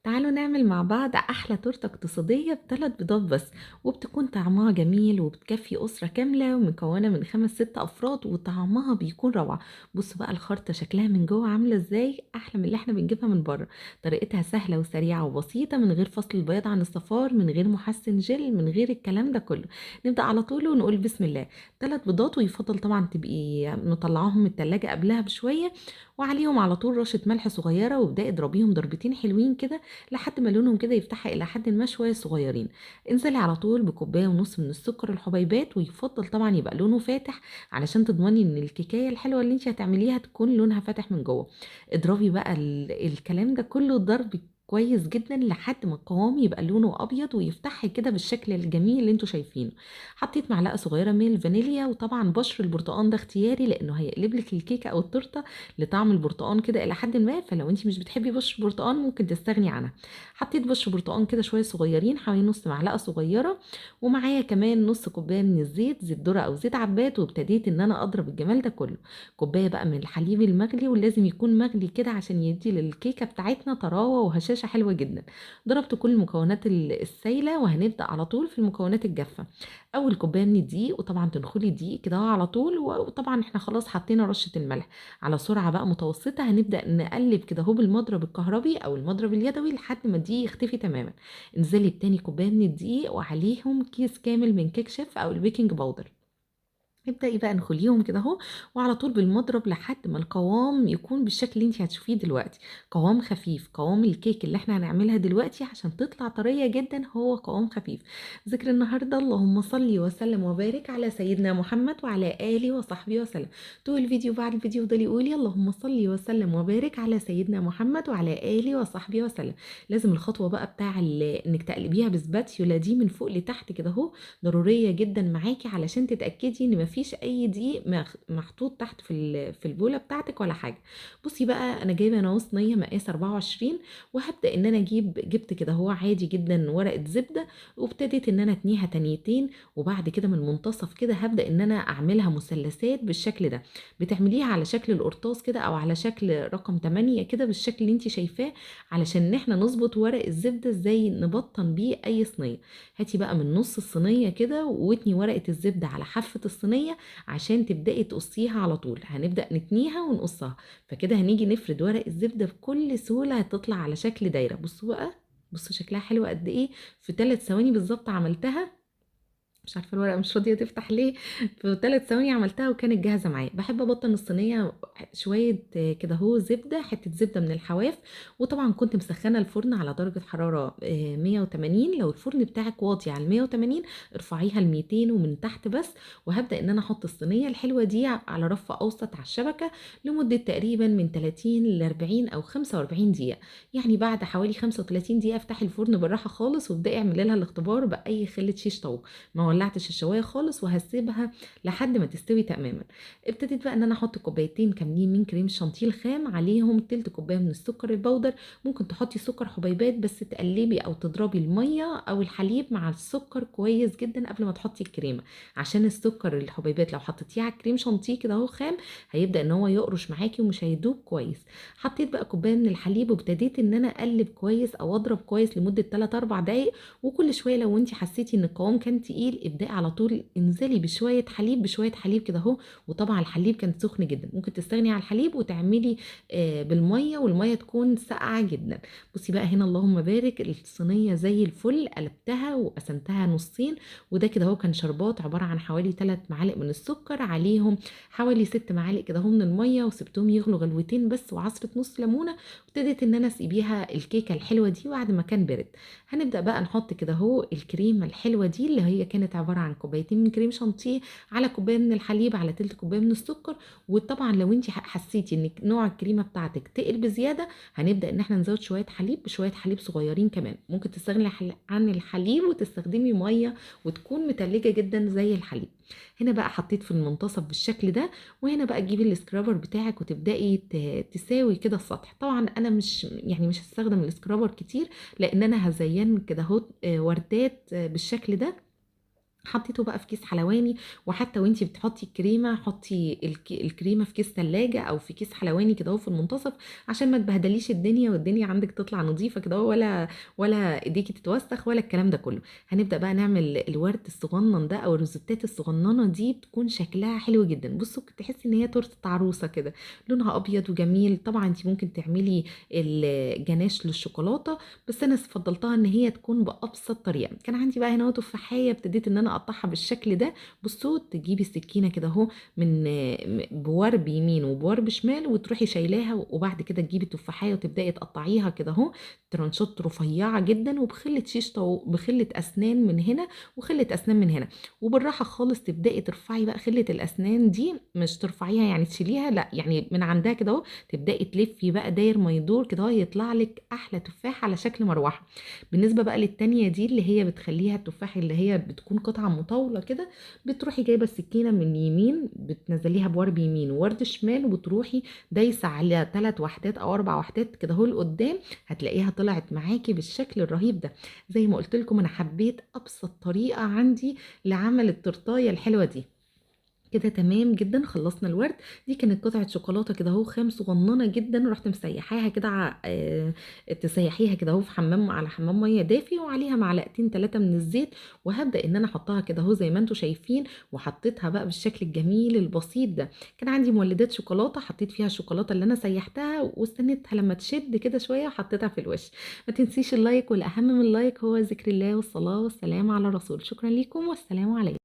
تعالوا نعمل مع بعض أحلى تورتة اقتصادية ب3 بيضات بس، وبتكون طعمها جميل وبتكفي أسرة كاملة ومكونة من 5 6 أفراد، وطعمها بيكون روعة. بصوا بقى الخرطة شكلها من جوه عاملة ازاي، أحلى من اللي احنا بنجيبها من بره. طريقتها سهلة وسريعة وبسيطة، من غير فصل البياض عن الصفار، من غير محسن جل، من غير الكلام ده كله. نبدأ على طول ونقول بسم الله. 3 بيضات، ويفضل طبعا تبقي مطلعاهم من التلاجة قبلها بشوية، وعليهم على طول رشة ملح صغيرة، وابدأي اضربيهم ضربتين حلوين كده لحد ما لونهم كده يفتح إلى حد ما شوية صغيرين. انزلي على طول بكوباية ونص من السكر الحبيبات، ويفضل طبعا يبقى لونه فاتح علشان تضمني ان الكيكاية الحلوة اللي انت هتعمليها تكون لونها فاتح من جوه. اضربي بقى الكلام ده كله ضرب كويس جدا لحد ما القوام يبقى لونه ابيض ويفتح كده بالشكل الجميل اللي انتوا شايفينه. حطيت معلقه صغيرة من الفانيليا، وطبعا بشر البرتقان ده اختياري لانه هيقلب لك الكيكه او التورتة لطعم البرتقان كده الى حد ما، فلو انت مش بتحبي بشر البرتقان ممكن تستغني عنها. حطيت بشر برتقان كده شوية صغيرين، حوالي نص معلقه صغيرة، ومعايا كمان نص كوباية من الزيت، زيت ذره او زيت عباد، وابتديت ان انا اضرب الجمال ده كله. كوباية بقى من الحليب المغلي، ولازم يكون مغلي كده عشان يدي للكيكه بتاعتنا طراوه وهشاشه حلوة جدا. ضربت كل المكونات السايله، وهنبدا على طول في المكونات الجافه. اول كوباية من الدقيق، وطبعا تنخلي الدقيق كده على طول، وطبعا احنا خلاص حطينا رشه الملح. على سرعة بقى متوسطه هنبدا نقلب كده اهو بالمضرب الكهربي او المضرب اليدوي لحد ما الدقيق يختفي تماما. انزلي بتاني كوباية من الدقيق، وعليهم كيس كامل من كيك شيف او ال baking powder. ابدأي بقى انخليهم كده اهو، وعلى طول بالمضرب لحد ما القوام يكون بالشكل اللي انت هتشوفيه دلوقتي، قوام خفيف. قوام الكيك اللي احنا هنعملها دلوقتي عشان تطلع طرية جدا هو قوام خفيف. ذكر النهارده اللهم صل وسلم وبارك على سيدنا محمد وعلى اله وصحبه وسلم. طول الفيديو بعد الفيديو فضلي قولي اللهم صل وسلم وبارك على سيدنا محمد وعلى اله وصحبه وسلم. لازم الخطوة بقى بتاع انك تقلبيها بسباتيولا دي من فوق لتحت كده اهو، ضرورية جدا معاكي علشان تتاكدي ان مفيش اي دقيق محطوط تحت في البوله بتاعتك ولا حاجة. بصي بقى انا جايبه انا صينية مقاس 24، وهبدا ان انا جبت كده هو عادي جدا ورقة زبدة، وابتديت ان انا اتنيها تنيتين، وبعد كده من المنتصف كده هبدا ان انا اعملها مثلثات بالشكل ده. بتعمليها على شكل القرطاس كده او على شكل رقم 8 كده بالشكل اللي انت شايفاه، علشان احنا نظبط ورق الزبدة ازاي نبطن بيه اي صينية. هاتي بقى من نص الصينية كده واتني ورقة الزبدة على حافة الصينية عشان تبدأي تقصيها على طول. هنبدأ نتنيها ونقصها، فكده هنيجي نفرد ورق الزبدة بكل سهولة، هتطلع على شكل دايرة. بصوا بقى، بصوا شكلها حلو قد ايه. في 3 ثواني بالظبط عملتها، مش عارفه الورقة مش راضية تفتح ليه. في 3 ثواني عملتها وكانت جاهزة معايا. بحب ابطن الصينية شوية كده اهو زبدة، حتة زبدة من الحواف، وطبعا كنت مسخنه الفرن على درجه حرارة 180. لو الفرن بتاعك واطي على 180 ارفعيها ل 200 ومن تحت بس. وهبدا ان انا احط الصينية الحلوة دي على رف اوسط على الشبكة لمدة تقريبا من 30 ل 40 او 45 دقيقة. يعني بعد حوالي 35 دقيقة افتحي الفرن بالراحة خالص، وابداي اعملي لها الاختبار باي خله شيش طاووق. ما ولعتش الشوايه خالص، وهسيبها لحد ما تستوي تماما. ابتديت بقى ان انا احط كوبايتين كاملين من كريم شانتيه الخام، عليهم تلت كوباية من السكر البودر. ممكن تحطي سكر حبيبات، بس تقلبي او تضربي المية او الحليب مع السكر كويس جدا قبل ما تحطي الكريمة، عشان السكر الحبيبات لو حطيتيه على الكريم شانتيه كده اهو خام هيبدا ان هو يقرش معاكي ومش هيدوب كويس. حطيت بقى كوباية من الحليب، وابتديت ان انا اقلب كويس او اضرب كويس لمدة 3 4 دقايق. وكل شوية لو انت حسيتي ان القوام كان تقيل ابدأي على طول انزلي بشوية حليب بشوية حليب كده اهو. وطبعا الحليب كان سخن جدا، ممكن تستغني على الحليب وتعملي بالمية، والمية تكون ساقعه جدا. بصي بقى هنا اللهم بارك الصينية زي الفل، قلبتها وقسمتها نصين، وده كده اهو كان شربات عبارة عن حوالي 3 معالق من السكر، عليهم حوالي 6 معالق كده اهو من المية، وسبتهم يغلوا غلوتين بس، وعصره نص ليمونه. وابتديت ان انا اسقي بيها الكيكه الحلوة دي بعد ما كان برد. هنبدا بقى نحط كده اهو الكريمة الحلوة دي اللي هي كانت عبارة عن كوبايتين من كريم شانتيه على كوباية من الحليب على تلت كوباية من السكر. وطبعا لو انت حسيتي ان نوع الكريمة بتاعتك تقل بزيادة هنبدا ان احنا نزود شوية حليب بشوية حليب صغيرين كمان. ممكن تستغني عن الحليب وتستخدمي مية وتكون متلجه جدا زي الحليب. هنا بقى حطيت في المنتصف بالشكل ده، وهنا بقى تجيبي ال scraper بتاعك وتبداي تساوي كده السطح. طبعا انا مش هستخدم ال scraper كتير لان انا هزين كده اهو وردات بالشكل ده حطيته بقى في كيس حلواني، وحتى وانتي بتحطي الكريمة حطي الكريمة في كيس ثلاجه او في كيس حلواني كده اهو في المنتصف، عشان ما تبهدليش الدنيا والدنيا عندك تطلع نظيفة كده اهو، ولا ايديكي تتوسخ ولا الكلام ده كله. هنبدا بقى نعمل الورد الصغنن ده او الروزيتات الصغننه دي، بتكون شكلها حلو جدا. بصوا تحسي ان هي تورته عروسه كده، لونها ابيض وجميل. طبعا انت ممكن تعملي الجناش للشوكولاته، بس انا فضلتها ان هي تكون بابسط طريقه. كان عندي بقى هنا تفاحيه، ابتديت ان انا اقطعها بالشكل ده. بصوا تجيبي السكينة كده اهو من بورب يمين وبورب شمال، وتروحي شايلاها، وبعد كده تجيبي التفاحيه وتبداي تقطعيها كده اهو ترانشات رفيعة جدا، وبخله شيش بخله اسنان من هنا وخله اسنان من هنا، وبالراحه خالص تبداي ترفعي بقى خله الاسنان دي، مش ترفعيها يعني تشيليها، لا يعني من عندها كده اهو تبداي تلفي بقى داير ما يدور كده اهو، يطلع لك احلى تفاح على شكل مروحة. بالنسبة بقى للتانيه دي اللي هي بتخليها التفاح اللي هي بتكون قطعه مطاوله كده، بتروحي جايبه السكينة من يمين بتنزليها بورب يمين وورد شمال، وبتروحي دايسه على 3 وحدات او 4 وحدات كده اهو لقدام، هتلاقيها طلعت معاكي بالشكل الرهيب ده. زي ما قلت لكم انا حبيت ابسط طريقه عندي لعمل التورتايه الحلوة دي كده. تمام جدا، خلصنا الورد. دي كانت قطعه شوكولاتة كده اهو خام صغننه جدا، رحت مسيحاها كده، تسيحيها كده اهو في حمام على حمام مية دافي، وعليها معلقتين 3 من الزيت، وهبدا ان انا احطها كده اهو زي ما انتم شايفين. وحطيتها بقى بالشكل الجميل البسيط ده. كان عندي مولدات شوكولاتة، حطيت فيها الشوكولاتة اللي انا سيحتها، واستنيتها لما تشد كده شوية وحطيتها في الوش. ما تنسيش ال like، والاهم من ال like هو ذكر الله والصلاة والسلام على الرسول. شكرا لكم والسلام عليكم.